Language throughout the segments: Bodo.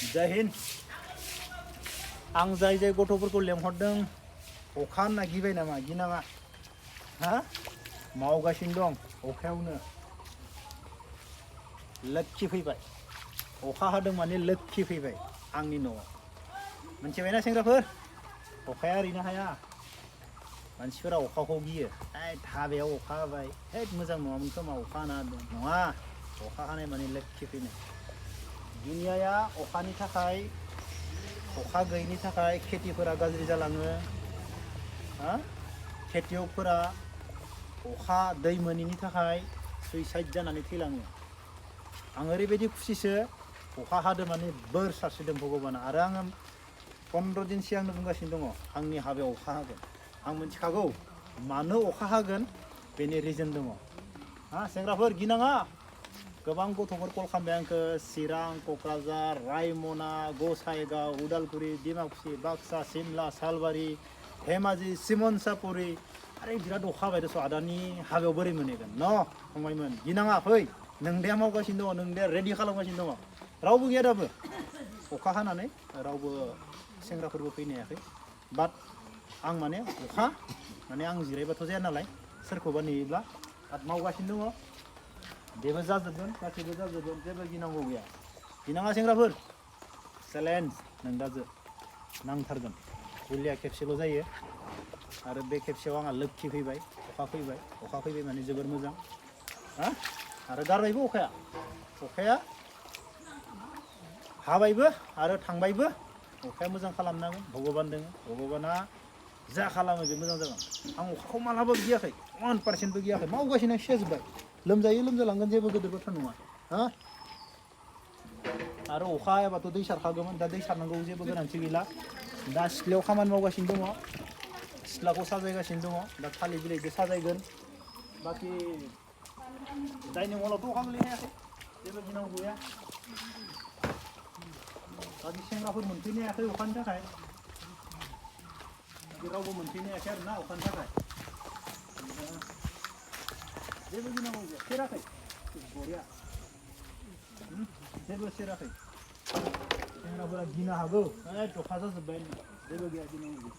जय हिन्द आं जाय जाय गथ'फोरखौ लेंहरदों अखा होनना गिबाय नामा गिनाङा हा मावगासिनो दं अखायावनो लोक्षि फैबाय अखा हादों माने लोक्षि फैबाय आंनि न'आव मिथिबायना सेंग्राफोर अखाया ओरैनो हाया मानसिफोरा अखाखौ गियो हाबायाव अखा हाबाय मोजां नङामोन खोमा अखा हाना नङा अखा हानाय माने लोक्षि फैनाय दुनियाया अखानि थाखाय अखा गैयिनि थाखाय खेथिफोरा गाज्रि जालाङो हा खेथियकफोरा अखा दै मोनैनि थाखाय सुइसाइड जानानै थैलाङो आं ओरैबायदि खुसिसो अखा हादों माने बोर सारस्रिदों भगबाना आरो आङो 15 दिन सिगांनो बुंगासिनो दङ आंनि हाबायाव अखा हागोन आं मिथिखागौ मानो अखा हागोन बेनि रिजन दङ हा सेंग्राफोर गिनाङा गोबां गथ'फोर कल खालामबाय आंखौ चिरां क'क्राझार रायमना गसाइगाव उदालगुरि डिमाकुसि बाक्सा सिमला सालबारि धेमाजि सिमनसापुरि आरे बिराद अखा हाबाय दस आदानि हाबायाव बोरै मोनहैगोन न फंबायमोन गिनाङा फै नोंदाया मावगासिनो दङ नोंदाया रेडि खालामगासिनो दङ रावबो गैया दाबो अखा हानानै रावबो सेंग्राफोरबो फैनो हायाखै बाट आं माने अखा माने आं जिरायबाथ' जाया नालाय सोरखौबा नेयोब्ला बाट मावगासिनो दङ बेबो जाजोबगोन गासैबो जाजोबगोन जेबो गिनांगौ गैया गिनाङा सेंग्राफोर चेलेन्ज नोंदाजो नांथारगोन जुलिया खेबसेल' जायो आरो बे खेबसेयाव आंहा लोक्षि फैबाय अखा फैबाय माने जोबोर मोजां हा आरो गारबायबो अखाया हाबायबो आरो थांबायबो अखाया मोजां खालामनांगोन भगबान दङ भगबाना जा खालामो बे मोजां जागोन आं अखाखौ मालाबाबो गियाखै 1%बो गियाखै मावगासिनो सेजोब्बाय लोमजायो लोमजालांगोन जेबो गिदिर बाथ्रा नङा हा आरो अखा हायाबाथ' दै सारखागौमोन दा दै सारनांगौ जेबो गोनांथि गैला दा सिथ्लायाव खामानि मावगासिनो दङ सिथ्लाखौ साजायगासिनो दङ दा थालिर बिलाइजों साजायगोन बाखि डाइनिं हलावथ' अखा गोलैनो हायाखै जेबो गिनांगौ गैया बाखि सेंग्राफोर मोनफैनो हायाखै अखानि थाखाय रावबो मोनफैनो हायाखै आरो ना अखानि थाखाय जेबो गिनांगौ गैया सेराखै बरिया जेबो सेराखै सेंग्राफोरा गिनो हागौ अखा जाजोब्बाय जेबो गैया गिनांगौ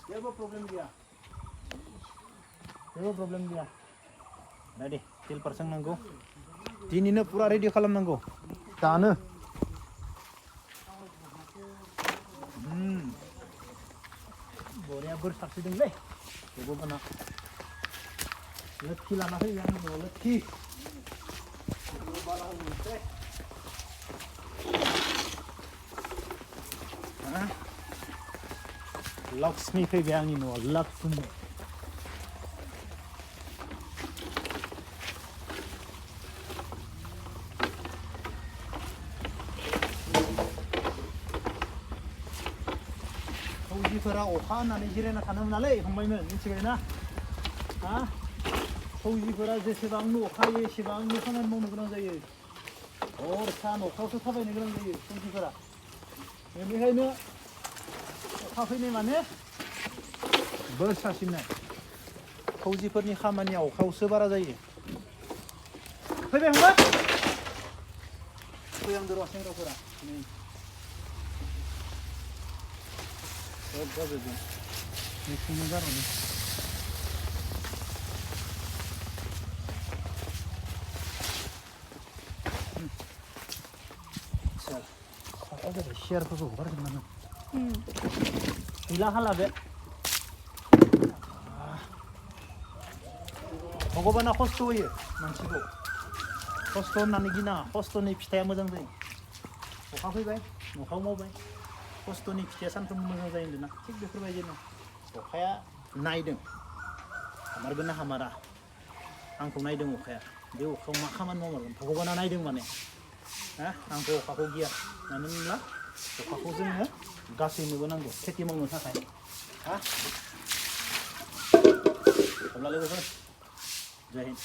जेबो प्रब्लेम गैया रेडि तिलपार सोंनांगौ दिनैनो पुरा रेडि खालामनांगौ दानो बरिया बोर सारस्रिदोंलै भगबाना लोक्षि लाना फैबाय आंनि न'आव लोक्षि लक्ष्मी फैबाय आंनि न'आव लक्ष्मी फौजिफोरा अखा होननानै जिरायना थानो मोनालै फंबायमोन मिथिबायना हा फौजिफोरा जेसेबांनो अखा हायो एसेबांनो खामानि मावनो गोनां जायो हर सान अखायावसो थाबायनो गोनां जायो फौजिफोरा बेनिखायनो अखा फैनाय माने बोर सारस्रिनाय फौजिफोरनि खामानिया अखायावसो बारा जायो फैबाय फंबाय फैहांदो र' सेंग्राफोरा सब जाजोबगोन मेसिनजों गारहरनो साफा जाबाय सियारफोरखौ हगारजोबनांगोन गैला हाला बे भगबाना खस्थ' होयो मानसिखौ खस्थ' होननानै गिनाङा खस्थ'नि फिथाइया मोजां जायो अखा फैबाय अखा मावबाय खस्थ'नि फिथाइया सानफ्रोमबो मोजां जायो होनदोंना थिग बेफोरबायदिनो अखाया नायदों हामारगोन ना हामारा आंखौ नायदों अखाया बे अखायाव मा खामानि मावमारगोन भगबाना नायदों माने हा आंथ' अखाखौ गिया मानो होनब्ला अखाखौ जोङो गासैनोबो नांगौ खेथि मावनो थाखाय हा अब्ला लोगोफोर जय हिन्द